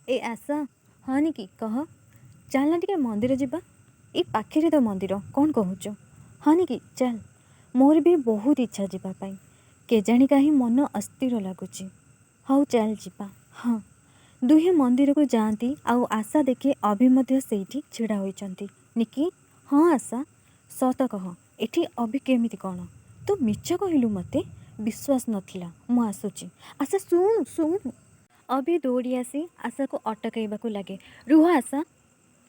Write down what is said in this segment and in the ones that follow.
ଏ ଆଶା। ହଁ ନିକି, କହ। ଚାଲ ନା ଟିକେ ମନ୍ଦିର ଯିବା। ଏଇ ପାଖରେ ତ ମନ୍ଦିର, କ'ଣ କହୁଛୁ? ହଁ ନିକି, ଚାଲ। ମୋର ବି ବହୁତ ଇଚ୍ଛା ଯିବା ପାଇଁ। କେଜାଣି କାହିଁ ମନ ଅସ୍ଥିର ଲାଗୁଛି। ହଉ ଚାଲ ଯିବା। ହଁ। ଦୁହେଁ ମନ୍ଦିରକୁ ଯାଆନ୍ତି ଆଉ ଆଶା ଦେଖେ ଅଭି ମଧ୍ୟ ସେଇଠି ଛିଡ଼ା ହୋଇଛନ୍ତି। ନିକି। ହଁ ଆଶା। ସତ କହ, ଏଠି ଅଭି କେମିତି କ'ଣ? ତୁ ମିଛ କହିଲୁ ମୋତେ? ବିଶ୍ୱାସ ନଥିଲା। ମୁଁ ଆସୁଛି। ଆଶା, ଶୁଣୁ ଶୁଣୁ। ଅଭି ଦୌଡ଼ି ଆସି ଆଶାକୁ ଅଟକାଇବାକୁ ଲାଗେ। ରୁହ ଆଶା।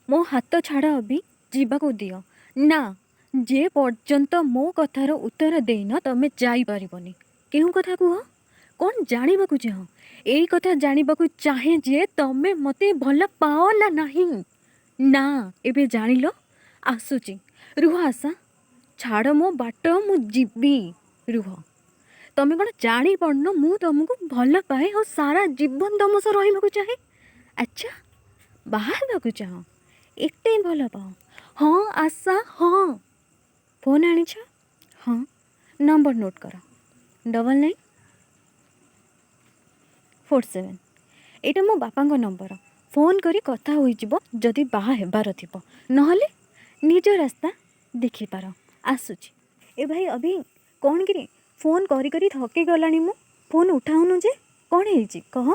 ମୋ ହାତ ଛାଡ଼ ଅଭି, ଯିବାକୁ ଦିଅ। ନା, ଯେ ପର୍ଯ୍ୟନ୍ତ ମୋ କଥାର ଉତ୍ତର ଦେଇନ ତମେ ଯାଇପାରିବନି। କେଉଁ କଥା କୁହ? କ'ଣ ଜାଣିବାକୁ ଚାହଁ? ଏଇ କଥା ଜାଣିବାକୁ ଚାହେଁ ଯେ ତମେ ମୋତେ ଭଲ ପାଅ ନା ନାହିଁ? ନା, ଏବେ ଜାଣିଲ? ଆସୁଛି। ରୁହ ଆଶା, ଛାଡ଼ ମୋ ବାଟ, ମୁଁ ଯିବି। ରୁହ। ତମେ କ'ଣ ଜାଣିପାରୁନ ମୁଁ ତମକୁ ଭଲ ପାଏ ଆଉ ସାରା ଜୀବନ ତମ ସହ ରହିବାକୁ ଚାହେଁ? ଆଚ୍ଛା, ବାହା ହେବାକୁ ଚାହଁ? ଏତେ ଭଲ ପାଅ? ହଁ ଆଶା, ହଁ। ଫୋନ୍ ଆଣିଛ? ହଁ। ନମ୍ବର ନୋଟ୍ କର, 9947। ଏଇଟା ମୋ ବାପାଙ୍କ ନମ୍ବର। ଫୋନ୍ କରି କଥା ହୋଇଯିବ ଯଦି ବାହା ହେବାର ଥିବ, ନହେଲେ ନିଜ ରାସ୍ତା ଦେଖିପାର। ଆସୁଛି। ଏ ଭାଇ ଅଭି, କ'ଣ କିରେ, ଫୋନ୍ କରି କରି ଥକି ଗଲାଣି ମୁଁ। ଫୋନ୍ ଉଠାଉନୁ ଯେ? କ'ଣ ହେଇଛି କହ।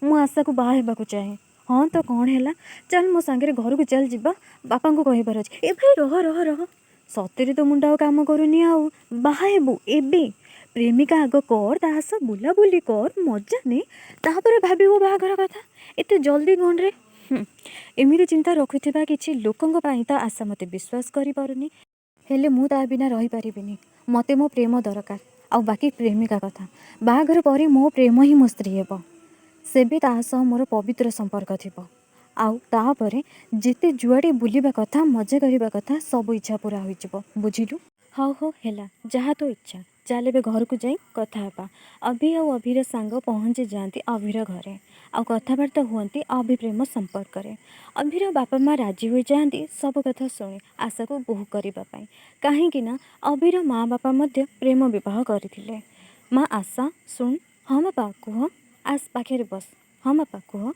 ମୁଁ ଆଶାକୁ ବାହା ହେବାକୁ ଚାହେଁ। ହଁ ତ କ'ଣ ହେଲା? ଚାଲ ମୋ ସାଙ୍ଗରେ ଘରକୁ ଚାଲ, ଯିବା, ବାପାଙ୍କୁ କହିବାର ଅଛି। ଏ ଭାଇ, ରହ ରହ ରହ। ସତରେ ତ ମୁଣ୍ଡ ଆଉ କାମ କରୁନି। ଆଉ ବାହା ହେବୁ ଏବେ? ପ୍ରେମିକା ଆଗ କର, ତା ସହ ବୁଲାବୁଲି କର, ମଜା ନେ, ତାପରେ ଭାବିବୁ ବାହାଘର କଥା। ଏତେ ଜଲ୍ଦି କ'ଣରେ? ଏମିତି ଚିନ୍ତା ରଖୁଥିବା କିଛି ଲୋକଙ୍କ ପାଇଁ ତ ଆଶା ମୋତେ ବିଶ୍ୱାସ କରିପାରୁନି। ହେଲେ ମୁଁ ତା ବିନା ରହିପାରିବିନି। ମୋତେ ମୋ ପ୍ରେମ ଦରକାର। ଆଉ ବାକି ପ୍ରେମିକା କଥା, ବାହାଘର ପରେ ମୋ ପ୍ରେମ ହିଁ ମୋ ସ୍ତ୍ରୀ ହେବ। ସେବେ ତା ସହ ମୋର ପବିତ୍ର ସମ୍ପର୍କ ଥିବ। ଆଉ ତାପରେ ଯେତେ ଯୁଆଡ଼େ ବୁଲିବା କଥା, ମଜା କରିବା କଥା, ସବୁ ଇଚ୍ଛା ପୂରା ହୋଇଯିବ, ବୁଝିଲୁ? ହଉ ହଉ, ହେଲା, ଯାହା ତୋ ଇଚ୍ଛା। ଚାଲ ଏବେ ଘରକୁ ଯାଇ କଥା ହେବା। ଅଭି ଆଉ ଅଭିର ସାଙ୍ଗ ପହଞ୍ଚି ଯାଆନ୍ତି ଅଭିର ଘରେ ଆଉ କଥାବାର୍ତ୍ତା ହୁଅନ୍ତି ଅଭି ପ୍ରେମ ସମ୍ପର୍କରେ। ଅଭିର ବାପା ମା ରାଜି ହୋଇଯାଆନ୍ତି ସବୁ କଥା ଶୁଣି ଆଶାକୁ ବୋହୂ କରିବା ପାଇଁ, କାହିଁକି ନା ଅଭିର ମା ବାପା ମଧ୍ୟ ପ୍ରେମ ବିବାହ କରିଥିଲେ। ମା ଆଶା, ଶୁଣ। ହଁ ବାପା, କୁହ। ଆସ, ପାଖରେ ବସ। ହଁ ବାପା, କୁହ।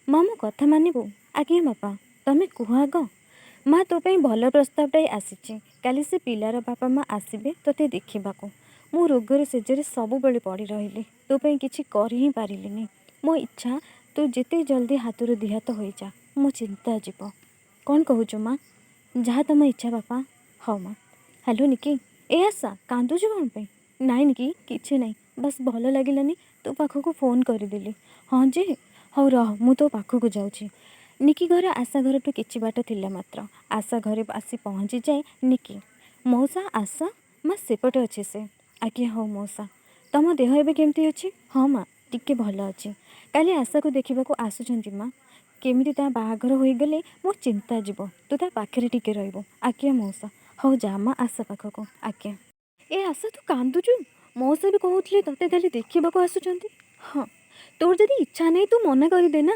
ମା, ମୋ କଥା ମାନିବୁ? ଆଜ୍ଞା ବାପା, ତମେ କୁହ ଆଗ। ମା, ତୋ ପାଇଁ ଭଲ ପ୍ରସ୍ତାବଟାଏ ଆସିଛି। କାଲି ସେ ପିଲାର ବାପା ମା ଆସିବେ ତୋତେ ଦେଖିବାକୁ। ମୁଁ ରୋଗରେ ଶେଯରେ ସବୁବେଳେ ପଡ଼ି ରହିଲି, ତୋ ପାଇଁ କିଛି କରି ହିଁ ପାରିଲିନି। ମୋ ଇଚ୍ଛା ତୁ ଯେତେ ଜଲ୍ଦି ହାତରୁ ଦି ହାତ ହୋଇଯା, ମୋ ଚିନ୍ତା ଯିବ। କ'ଣ କହୁଛୁ ମା? ଯାହା ତମ ଇଚ୍ଛା ବାପା। ହଉ ମା। ହ୍ୟାଲୋ ନିକି। ଏ ଆଶା, କାନ୍ଦୁଛୁ କ'ଣ ପାଇଁ? ନାଇଁ ନିକି, କିଛି ନାହିଁ। ବାସ୍ ଭଲ ଲାଗିଲାନି, ତୋ ପାଖକୁ ଫୋନ୍ କରିଦେଲି। ହଁ ଯେ, ହଉ ରହ, ମୁଁ ତୋ ପାଖକୁ ଯାଉଛି। ନିକି ଘର ଆଶା ଘରଠୁ କିଛି ବାଟ ଥିଲା ମାତ୍ର। ଆଶା ଘରେ ଆସି ପହଞ୍ଚିଯାଏ ନିକି। ମଉସା, ଆଶା ମା, ସେପଟେ ଅଛି ସେ। ଆଜ୍ଞା, ହଉ ମଉସା। ତମ ଦେହ ଏବେ କେମିତି ଅଛି? ହଁ ମା, ଟିକେ ଭଲ ଅଛି। କାଲି ଆଶାକୁ ଦେଖିବାକୁ ଆସୁଛନ୍ତି ମା। କେମିତି ତା ବାହାଘର ହୋଇଗଲେ ମୋ ଚିନ୍ତା ଯିବ। ତୁ ତା ପାଖରେ ଟିକେ ରହିବୁ। ଆଜ୍ଞା ମଉସା। ହଉ ଯା ମା ଆଶା ପାଖକୁ। ଆଜ୍ଞା। ଏ ଆଶା, ତୁ କାନ୍ଦୁଛୁ? ମଉସା ବି କହୁଥିଲେ ତତେ କାଲି ଦେଖିବାକୁ ଆସୁଛନ୍ତି। ହଁ, ତୋର ଯଦି ଇଚ୍ଛା ନାହିଁ ତୁ ମନା କରିଦେ ନା।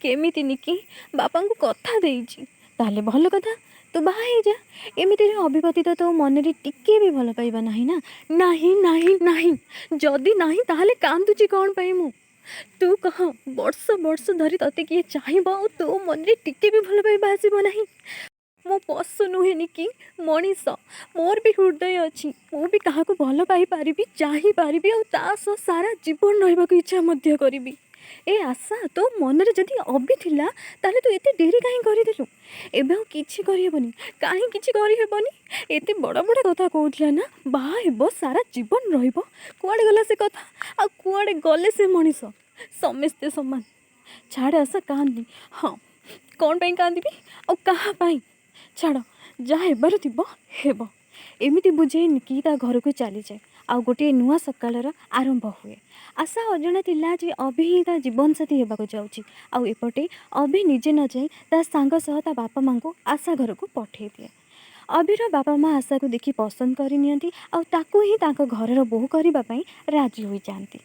କେମିତି ନିକି, ବାପାଙ୍କୁ କଥା ଦେଇଛି। ତାହେଲେ ଭଲ କଥା, ତୁ ବାହା ହେଇଯା। ଏମିତିରେ ଅଭିପତି ତ ତୋ ମନରେ ଟିକେ ବି ଭଲ ପାଇବା ନାହିଁ ନା? ନାହିଁ, ନାହିଁ, ନାହିଁ। ଯଦି ନାହିଁ ତାହେଲେ କାନ୍ଦୁଛି କ'ଣ ପାଇଁ ମୁଁ? ତୁ କହ, ବର୍ଷ ବର୍ଷ ଧରି ତତେ କିଏ ଚାହିଁବ ଆଉ ତୋ ମନରେ ଟିକେ ବି ଭଲ ପାଇବା ଆସିବ ନାହିଁ? ମୁଁ ପଶୁ ନୁହେଁ ନିକି, ମଣିଷ। ମୋର ବି ହୃଦୟ ଅଛି। ମୁଁ ବି କାହାକୁ ଭଲ ପାଇପାରିବି, ଚାହିଁପାରିବି ଆଉ ତା ସହ ସାରା ଜୀବନ ରହିବାକୁ ଇଚ୍ଛା ମଧ୍ୟ କରିବି। ଏ ଆଶା, ତୋ ମନରେ ଯଦି ଅଭି ଥିଲା ତାହେଲେ ତୁ ଏତେ ଡେରି କାହିଁ କରିଦେଲୁ? ଏବେ ଆଉ କିଛି କରିହେବନି। କାହିଁ କିଛି କରିହେବନି? ଏତେ ବଡ଼ ବଡ଼ କଥା କହୁଥିଲା ନା, ବାହା ହେବ, ସାରା ଜୀବନ ରହିବ। କୁଆଡ଼େ ଗଲା ସେ କଥା ଆଉ କୁଆଡ଼େ ଗଲେ ସେ ମଣିଷ? ସମସ୍ତେ ସମାନ। ଛାଡ଼ ଆଶା, କାନ୍ଦି। ହଁ, କ'ଣ ପାଇଁ କାନ୍ଦିବି ଆଉ କାହା ପାଇଁ? ଛାଡ଼, ଯାହା ହେବାର ଥିବ ହେବ। ଏମିତି ବୁଝେଇ ନିକି ତା ଘରକୁ ଚାଲିଯାଏ ଆଉ ଗୋଟିଏ ନୂଆ ସକାଳର ଆରମ୍ଭ ହୁଏ। ଆଶା ଅଜଣା ଥିଲା ଯେ ଅଭି ହିଁ ତା ଜୀବନସାଥୀ ହେବାକୁ ଯାଉଛି। ଆଉ ଏପଟେ ଅଭି ନିଜେ ନ ଯାଇ ତା ସାଙ୍ଗ ସହ ତା ବାପା ମାଙ୍କୁ ଆଶା ଘରକୁ ପଠେଇ ଦିଏ। ଅଭିର ବାପା ମା ଆଶାକୁ ଦେଖି ପସନ୍ଦ କରିନିଅନ୍ତି ଆଉ ତାକୁ ହିଁ ତାଙ୍କ ଘରର ବୋହୂ କରିବା ପାଇଁ ରାଜି ହୋଇଯାଆନ୍ତି।